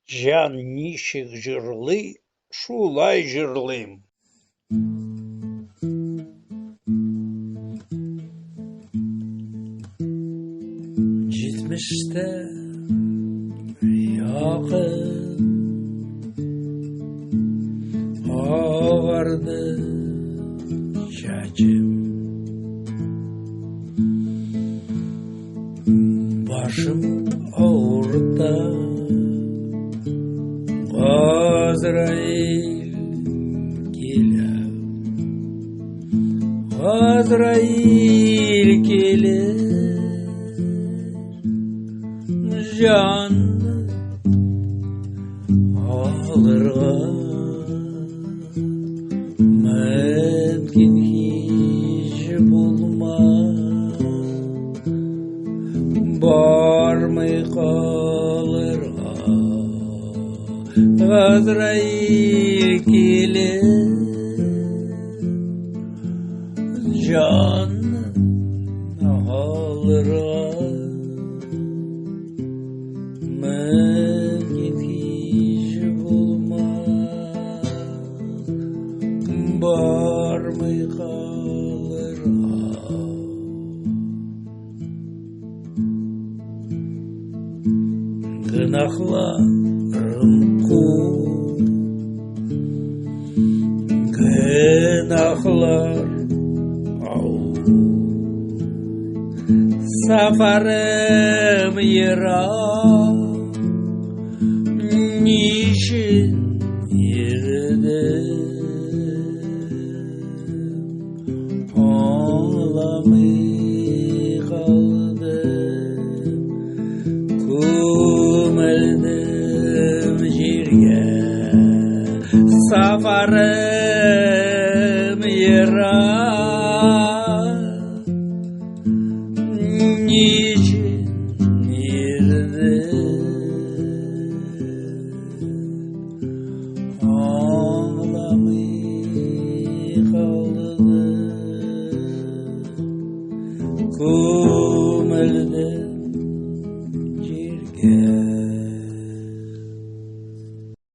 Җан ничек җырлый, шулай җырлыйм. Җитмештә якын агарды чәчем. Башым авырта, Газраил килә. Газраил килер, җан алырга мөмкин һич булмас, бармый калырга. Газраил килер, җан алырга мөмкин һич булмас, бармый калырга. Гөнаһларым күп, гөнаһлар авыр. Сафарым ерак, ничек йөрдем, аңламый калдым, күмелдем җиргә. Сафарым ерак, ничек йөрдем, аңламый калдым, күмелдем